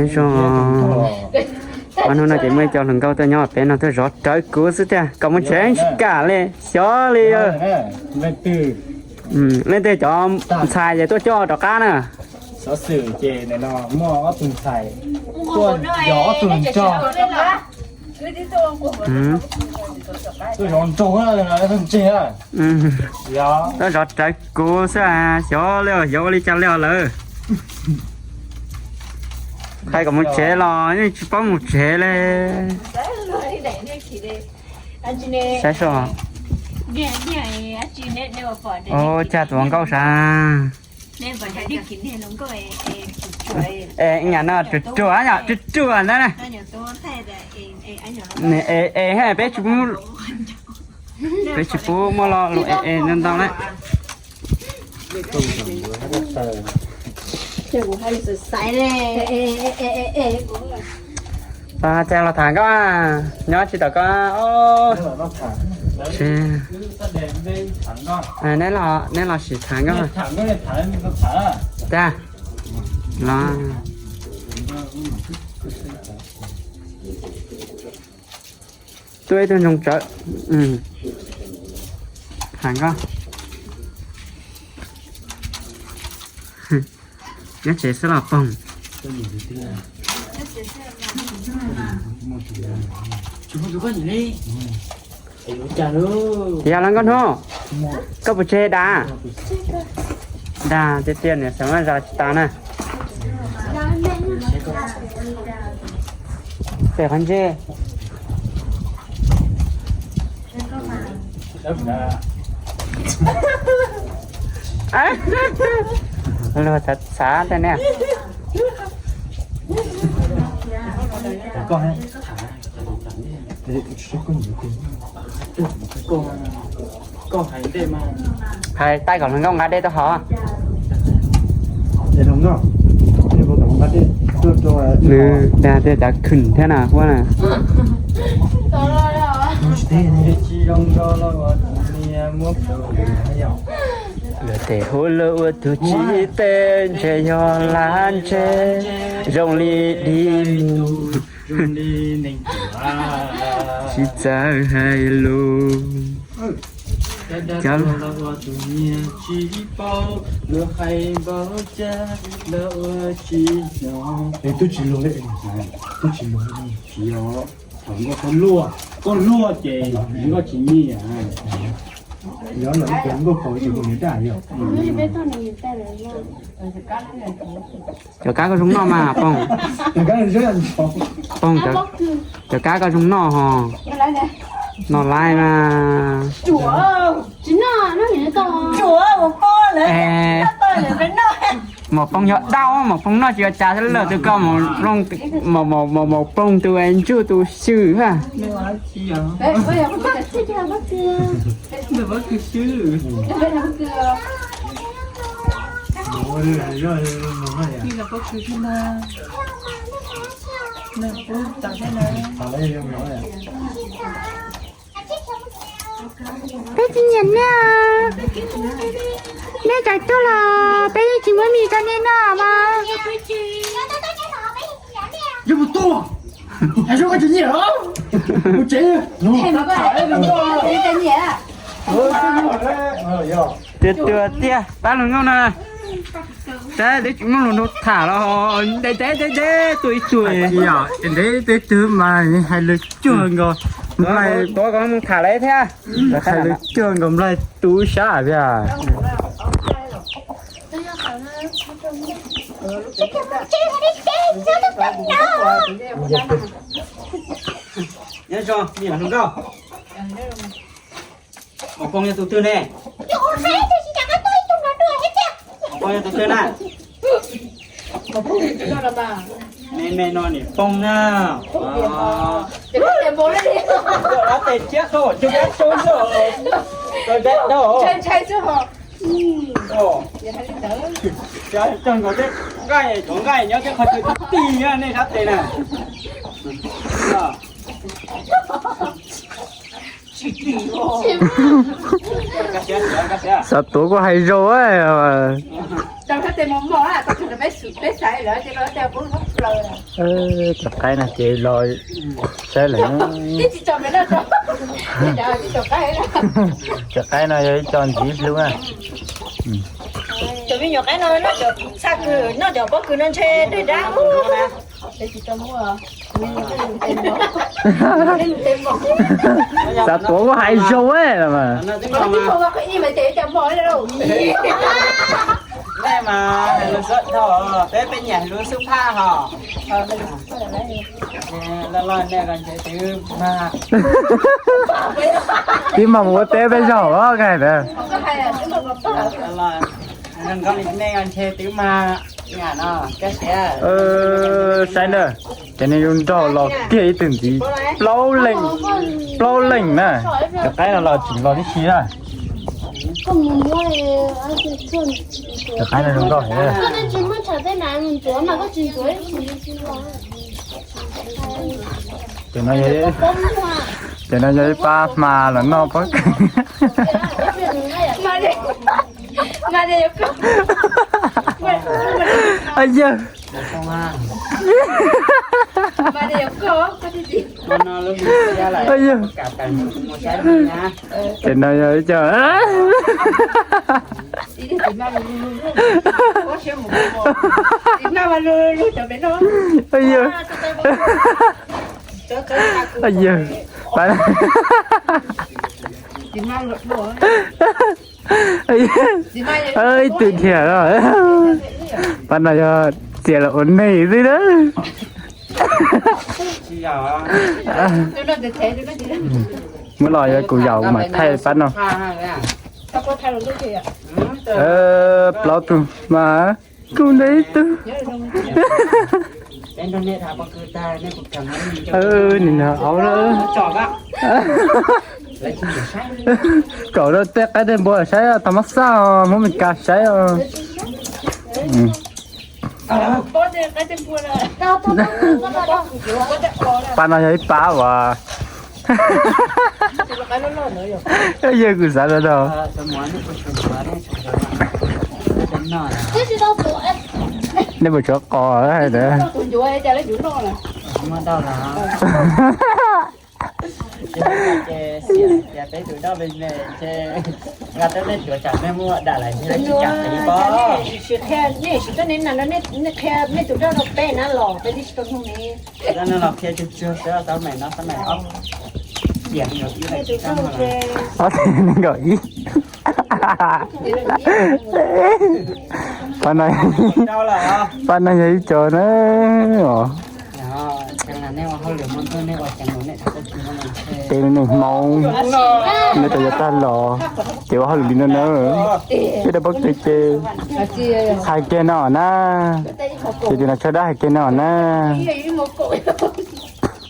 Nyob zoo, ob hnub no ces muaj ib co hluas nkauj tuaj nyob pem no tuaj zov rawv kuv xwb tiag, kom mus tsev tsis kam li, xyov li. Leej twg cov ntxhais ces tuaj coj rov qab na. Xov xwm ces nim no muaj ob tug ntxhais tuaj yos ob tug nrog. Tuaj zov nrog, tuaj zov rawv kuv xwb, xyov li, xyov ua li cas li os lawm. Hais kom mus tsev los yeej tsis paub mus tsev li. Saib seb, ua cas tus hluas nkauj sav. Es ib yam no ruam ruam yom, ruam ruam ntawd na. Es peb tsis pub muaj lo lus es ntau ntau na. Los txog los tham nkauj, nyob tsis tau koj. Neb los sim tham nkauj. Tag los. Tuaj ib tug ntsoog tsawv. Tham nkauj. Nyob tsev xwb los Poog? Yog los Nkauj Hnub, koj puas tseg Dag? Dag tiag tiag, niam xav muab zas tsis tas na. Pem qhov ntsej. Luag xav xav tej ne. Hais taij kom hluas nkauj nqa dej tuaj haus. Nws dag tej cav khwm thiab na huab na. Lawv tes hu lawv ua tus tsis teb ntshe yog lab ntseg, zoo li dig mus tsis txawj hais lus. Cov Es tub tsis luag, tub tsis luag, thaum nkauj koj luaj, koj luaj ces nkauj tsis nyiam. Yog los nkauj kaus ces kuv niam daj yog. Cov kab koj zoo noj mas Poog. Poog, cov kab koj zoo noj ho. Noj laib mas. Maum Poog yog dab, Maum Poog noj tsis ua cas, lawv tus koj Maum Poog tus ntsuj tus xwm ha. Peb tsis nyiam nej, nej txawm tuag los peb yeej tsis muab mis rau nej noj mas. Yog mus tuaj, hais zoo koj tsis nyiam, mus tsev. Tiag tiag tiag, pab hluas nkauj na. Saib twb tsis muaj hluas nraug tham los, deb deb deb deb tuaj ib tug. Ntev twb twb mas hais lus cuag nkaus, tuav kom mus tham lawv thiab. Hais lus cuag nkaus nplaig tub sab thiab. Nyob zoo me nyuam hluas nkauj. Maum Poog yog tus twg ne? Maum Poog yog tus twg na? Me me no niam Poog na. Dab tes tshiab dhau, cog dab tso, cog dab dhau. Cog nkaus tej nqaij, cov nqaij nyob tej qhov twg twb tig nej dab tes na. Xav tuav kuj hais zoo. Cov qaib no ces los saib lawm. Cov qaib no yog ib co ntxiv hlub na. Cov me nyuam qaib no noj cov txhaj kws, noj cov pob kws no ntshe dawb dawb. Xav tuav kuj hais zoo mas. Nej mas hais lus xub thawj, peb peb nyiam hais lus xub phaj hos. Loj loj nej ko ntshe twb mag. Twb mag mus ua teb peb zaug os, koj hais ntawd. Nkauj li nej ko ntshe twb mag. Saib na, cov neeg zoo nraug los kiag ib tug ntxiv, plaub leeg, plaub leeg na. Cov qaib no los tseem los tib si na. Cov qaib no zoo nkauj heev. Ces no yog, ces no yog ib pab hma los noj pob kws. Yawg, yawg, ces no yog ib co. Yawg, yawg, ib tug dhia. Pab no yog txias los ua neeg xwb na. Muab los yog kuv yaum mam thaij pab no. Plaub tug mas kuv ntawd ib tug. Nim no aub, kaum rau tej qaib tej npua saib, tau mab xaj os, muab Meskas saib os. Pab no yog ib pab uas yog kuv xav rau rau. Nej puas tshuav qos hais ntawd? Nej sim tuaj ne na, nej qhia nej tus dab rau peb na los peb twb tsis tau nug ne. Ob txhiab nees nkaum ib. Pab no, pab no yog ib co na. Ces neeg Hmoob, nej tau yuav tag los ces ua hauj lwm li no na. Peb rau pob kws ces hais kiag no na. Ces tus no tsho dab hais kiag no na.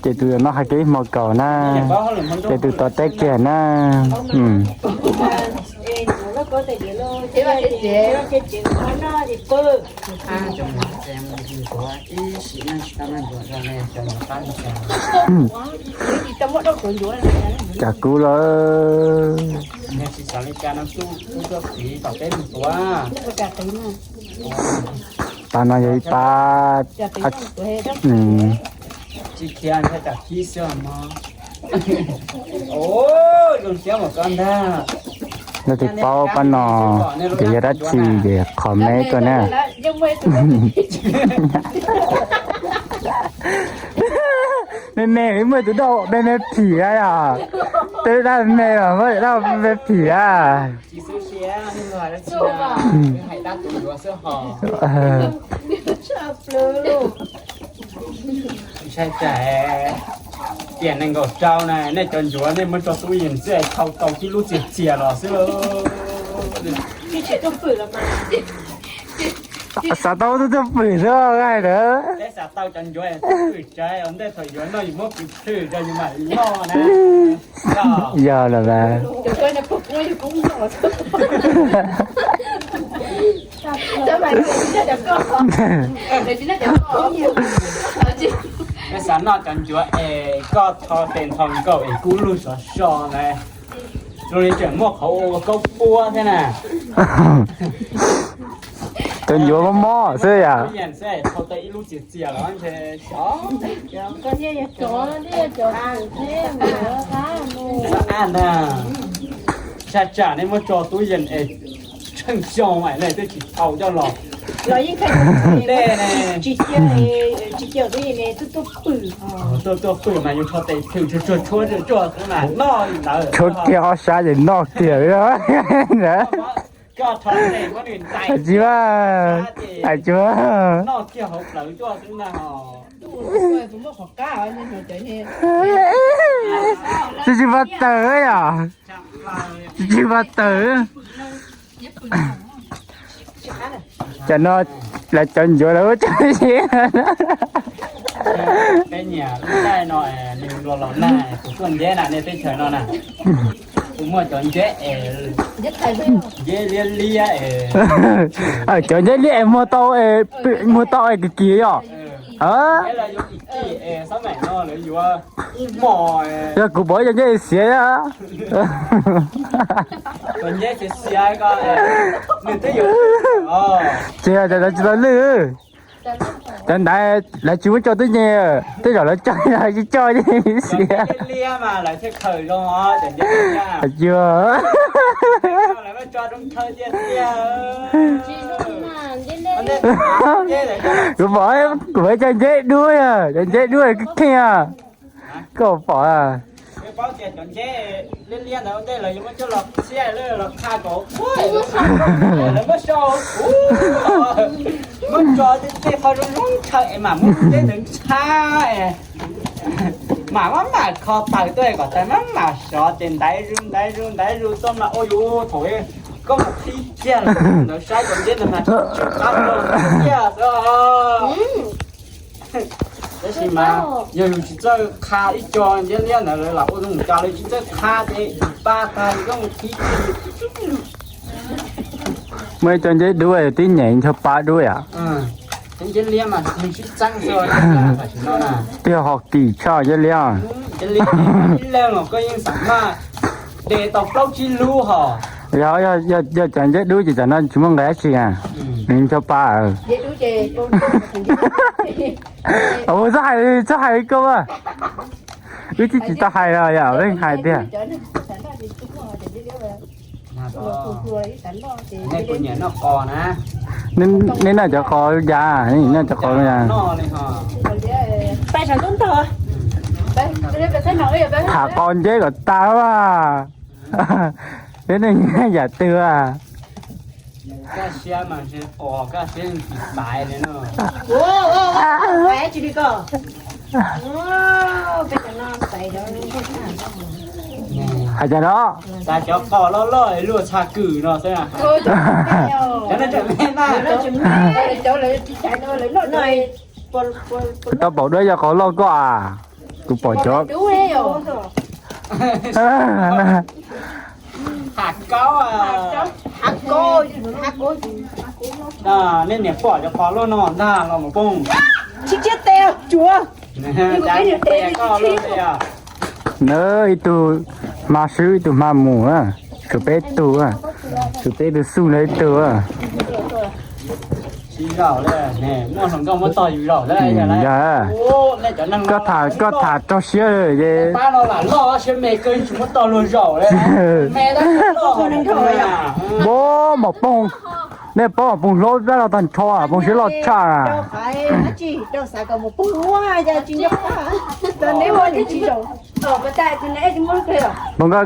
Ces tus no hais kiag ib hmo kaum na. Ces tus tod teb kiag na. Cas kub lawm. Pab no yog ib pab. Leej twg paub pab no ces yog dab tsi ces comment tuaj na. Me me muaj tus dab me me phim a yom. Tej dab me los muaj dab me phim a. Ntshai tsam tiam nees nkaum rau na, nej cov ncuav nej muab tso tub yees xwb, thau tau tib lub txias txias los xwb. Xav tau tus tuaj pwm xwb ntag. Peb xav tau cov ncuav pwm tsav, ntej thaum yuav noj yus muab pwm phwm rau yus mam li noj na. Yog los mas. Peb xav noj cov ncuav es koj tho tes nthos nkaum es kub lug sov so na. Zoo li tseem muaj qhov ua kaub puab thiab na. Cov ncuav mob mob xwb yom. Tsam tsam nej muab tso tub yees es tsheej xyoo mas nej twb tsis tau coj los. Los yeej kha tej ne, tsis cia, tsis cia tub yees ne, tuaj tuaj pwm. Tuaj tuaj pwm mas yus rho tes thwm tsuag tsuag tshuab tsuag tsuag xwb mas noj li ntawd. Tshuab kiag ob sab ces noj kiag li. Koj rho tes muab nws ntais. Tsis vaj, tsis vaj. Noj kiag hauv plawv coj xwb na. Tsis tsis vaj tawm yom. Tsis tsis vaj tawm. Cov no lawv cov ncuav lawv ua cov. Peb nyiam lub caij no nws los los nag, kuv tuaj nceb na nej teb chaws no na. Kuv muaj cov nceb es, nceb liab liab es. Cov nceb liab es muag tau, muag tau es kis kis yom. Nceb los yuav kis kis es xab maim no lawv yuav ib hmos. Yog kuv pom cov nceb xiav. Cov nceb xiav xiav ko, nws twb yuav. Ces cov ntawd tsis tau lwj. Cov ntawd lawv tsis muab tso tub nyeeg, tej zaum lawv tso, lawv tsis tso ces xiav. Liab mas lawv thiaj khaws zoo os. Yog. Kuv pom, kuv pom cov nceb dub, cov nceb dub kheej kheej. Koj pom. Peb paub tias cov nceb liab liab ntawd tej lawv yuav muab coj los txiav los qha kom lawv muab sau kuv, muab tso tej qho zoo zoo ntshaw es mam muab nceb ntawd ntshab es mam maj mam kho taws tuaj kom taws maj mam sov ces ntaiv zus ntaiv zus ntaiv zus tuaj mas ua yus thaum koj mus qhib kiag lawm ntawd saib cov nceb ntawd mas tsis qab kiag xwb. Tab sis mas yog yus tsis txawj qha ib co nceb liab ntawd lawv lam ua zoo cas lawv tsis txawj qha ces yus pab tag yus koj mus qhib kiag. Muaj ib co nceb dub tib nyeem ncho pab dub yom. Nceb liab mas nws sib txeeb xwb. Twb ho kim tshaj nceb liab. Nceb liab ib leeg los koj yeej xam maj de tau plaub tsib lub hos. Yog, yog cov nceb dub ces cov no tsis muaj nqe dab tsi a. Nws ncho pab. Txhob hais, txhob hais koj a. Wb twb tsis tau hais los yom, peb hais tiag. Nej noj cov qos cas, nej noj cov qos cas. Tham qos nceb kom tag a. Peb neeg yam twg a? Hais cas no? Xav cov qos loj loj luaj txha kws no xwb. Tau paum duab yog qos loj koj a. Kuv pom cov nej niam pom cov qos loj no ntag los mus poob. Nws ib tug hma swb ib tug hma mus, tshuav peb tug, tshuav peb tug xub ntawd ib tug. Koj tham, koj tham rau siab ces. Paub mom poog, nej paub mom poog hlob dab los tag nrho, poog siab loj tshaj. Poog,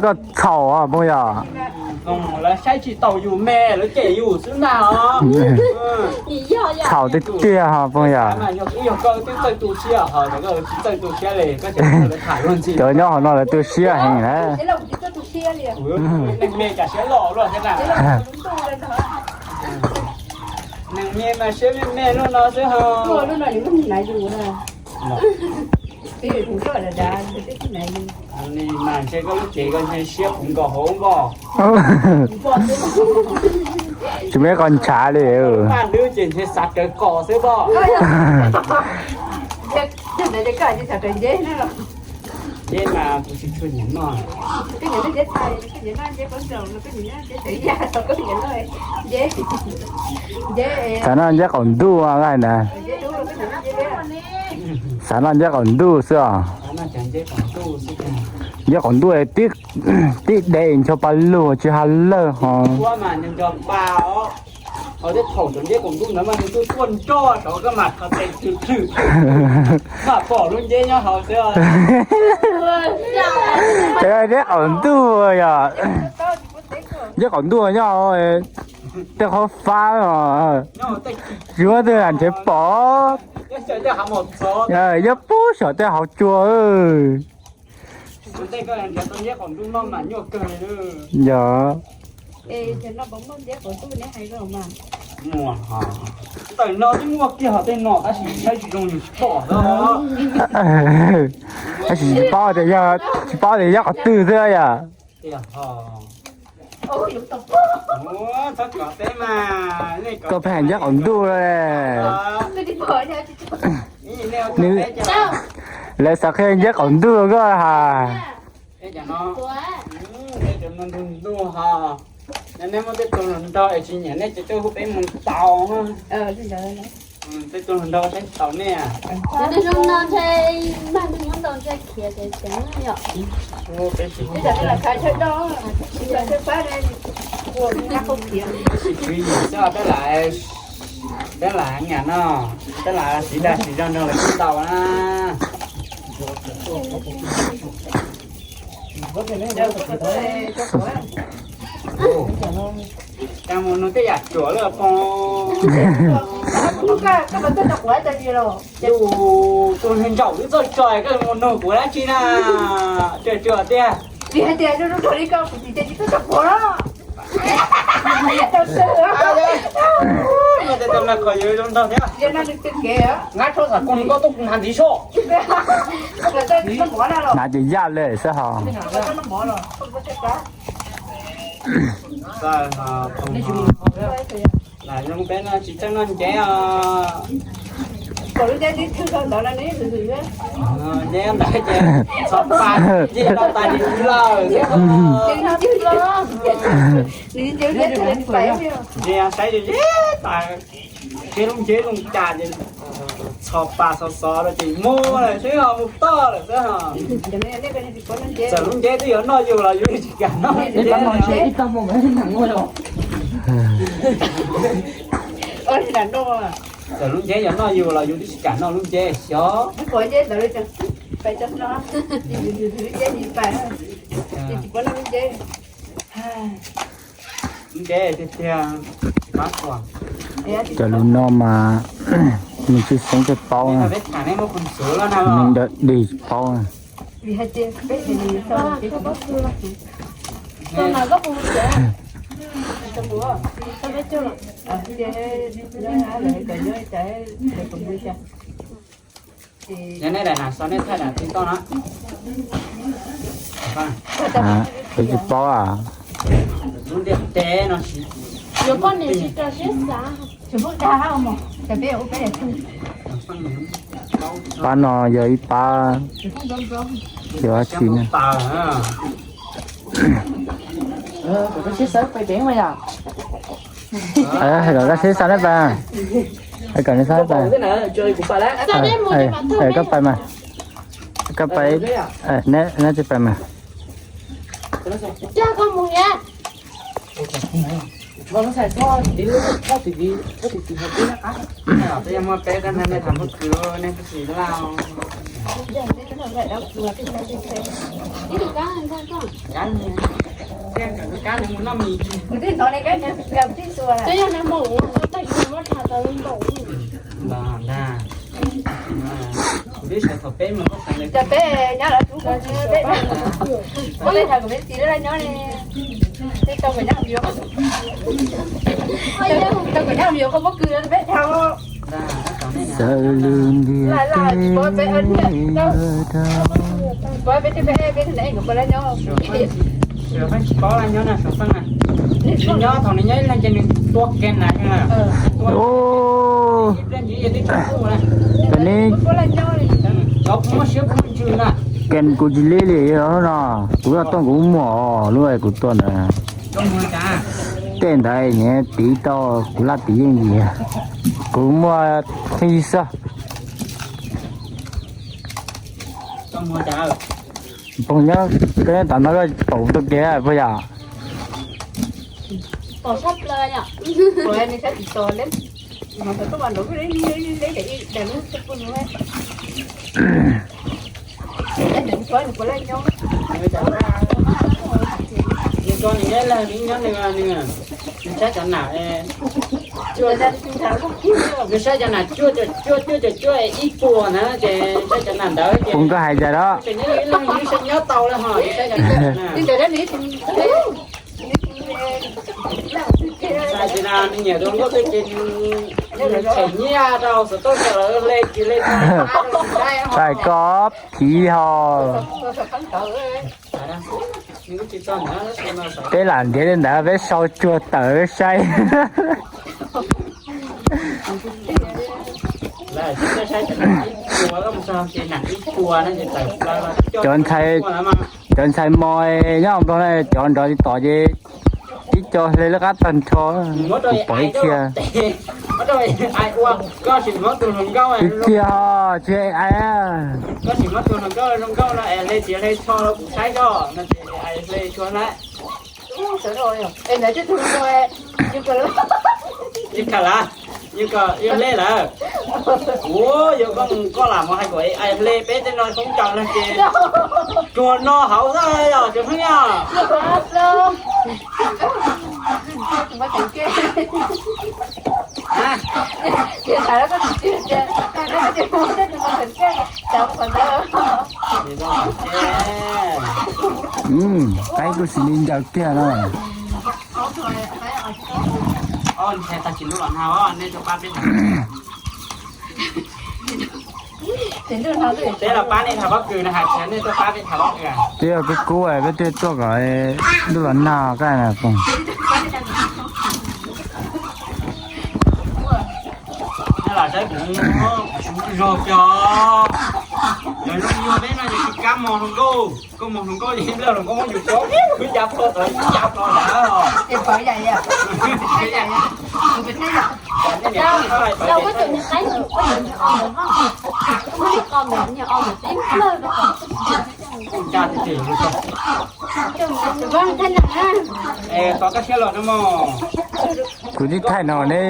koj txhaum poog yog. Lawv saib tsis taus yus me, lawv cem yus xwb ntag os. Txhaum tiag tiag ho poog yog. Cov nyob hauv no lawv tu siab heev na. Neeg me mas siab me me luaj no xwb ho. Mas ntshe koj lub cev koj ntshe siab puv nkaus hauv npoj. Tsis muaj ib qho ntshav li. Paj dub ces ntshe xav rawv qos xwb npoj. Nceb mas kuv tsis tshua nyiam noj. Koj nyiam noj nceb tshais, koj nyiam noj nceb qab nraum, koj nyiam noj nceb txawv yaj, koj nyiam noj nceb, nceb, xav noj nceb qaum ntuj ntag na. Xav noj nceb qaum ntuj xwb os. Nceb qaum ntuj tib dev ncho pa lug tsis ha lawj ho. Ua mas nco pa os. Ho tej thaum cov nceb qaum ntuj ntawd mas nws tuaj tuaj nroj rau koj mas qhov tes tlhwm tlhwm, mam pom lub nceb nyob hauv xwb. Ces nceb qaum ntuj yom, nceb qaum ntuj nyob hauv tej qhov fab os, tsis muaj twg lam nrhiav pom. Nyob pub saum tej hauv tsua. Yog. Ntawm no twb muaj kiag hov tej no tab sis saib tsis zoo yus tsis pom. Tab sis tsis paub tias yog, tsis paub tias yog qhov twg xwb yom. Koj pheej nceb qaum ntuj lawm. Nws, lawv xav qhia nceb qaum ntuj koj ha. Nej muaj tej tug hluas nraug es tsis nyiam nej ces tuaj hu peb mus tau. Tej tug hluas nraug saib tau nej. Zoo no ntshe mag ntau ntshe khiav ces ceev yom. Peb tsis khwv yim xwb, peb lam, peb lam nyam no, peb lam siv dag siv zog nrog lawv sib ntaus na. Cas mus nug tej yam cuam lawm pog. Tus neeg ntsaum twb txawj tso koj mus nug kuv dab tsi na? Cuam cuam tiag. Vim hais tias zoo nraug li koj kuv tsis tsis txawj tso kuv los. Tej tau na qhov yus zoo nraug thiab. Nqa rho xam koj nws koj tuaj kuv hnav ntxiv soj. Hnav ces yaj lawm xwb hos. Lam zoo peb no tsis txawj noj nceb os. Nceb ntawd ces txhob pa, nceb no tas li lawm. Ntsia saib ze tas, nceb lub nceb zoo cas ces txhos pas xov xov rau ces muag lawm xwb ho mus toj lawm xwb ho. Txawm lub nceb twb yuav noj yus los yus tsis kam noj nceb. Txawm lub nceb yuav noj yus los yus twb tsis kam noj lub nceb xyov. Lub nceb tiag tiag tsis pab tua. Cov lus no mas nws tsis xeeb tsis paub na, nws ntawd dig tsis paub na. Yog nej daim nas so nej thaij daim twg toj na? Peb tsis paub. Lub ntiaj teb no pab no yog ib pab, yog dab tsi ne? Hais kom koj seb xa neb pais, hais kom neb xa neb pais. Koj pais mas, koj pais, neb tsis pais mas. Twb yog muaj peb kab ntag nej tham pob kws nej twb tsis laj. Twb yog nag hmo ua tag kis muab tha tau nkaus. Los ntag. Kuv twb xav thaum peb mus, peb nyob lawv tub, peb, peb thaum kuv peb txiv lawv nyob ne, peb tau kom nyob, tau kom nyob yuav koj pob kws peb dhau. Xav lub ntiaj teb, peb tsis peb, peb tsis nyob. Tsis paub laj nyob na, Suav Xeej na. Nws nyob thaum nws nyob ib leeg ces nws tua kiag nas na. Ib pliag ntsis yog twb tsis pub na. Cov muaj siab pub ntsws na. Kem kuv tsis li li no, kuv lub tooj kuv muaj lub kuv tua ntawd. Tej ntawd nyiam tiv tau kuv laj tiv yeej li. Kuv muaj thij xwb. Pog nyob koj nyob tom no koj pom kuv tua ke puas yom? Nws saib cov nam, nws saib cov nam cuaj cuaj cuaj cuaj ib puas na, ces saib cov nam ntawd ces, kuv nkaj hais cas los, nws saib nyob tau lawm ho, nws saib cov nam. Tsis na, nws nyiam tus nkauj twg ces nws them nyiaj rau xov tooj rau lawv hle ces hle. Txais koj phiv ho. Peb lam ntiav li ntawd peb sau cuag tawm peb saib. Cov ntxhais, cov ntxhais mos nyob nplog na, cov nrog li tom ces ib co hle lub qab tag nrho, kuv pom ib txhia. Ib txhia ho tsis ai. Tsis kha lawm, yog hle lawm. Ua yog koj mus koj lam mus hais kom ai hle peb tej no koob caus no ces tsuag no hauv xwb yog tsuag hnub yog. Qaib kuj xws li ncaws kiag no. Twb yog kub kub peb thiaj tuaj kom ntuj los nag kaj na pog. Zog cov, yog zoo yuag peb no ces kab mos hluas nkauj, koj mos hluas nkauj ces lawv hluas nkauj muab yus cov ib ca plho tod ib ca plho ntawd. Kuv tib thaij no ne.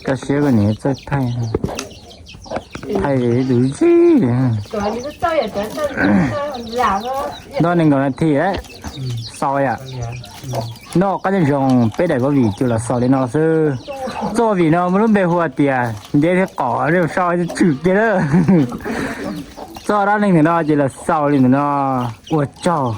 Koj siab koj niam txawj thaij, thaij tus zib. Nto nees nkaum nas this xaus yom. Noj qab nyob zoo peb daim pab vim ces los xaus li no xwb. Txoj vim no muaj lub npe hu tias ntev thiab qom zoo sau tswm kiag lawm. Txoj dab neeg ntawm no ces los xaus li ntawm no. Ua tsaug.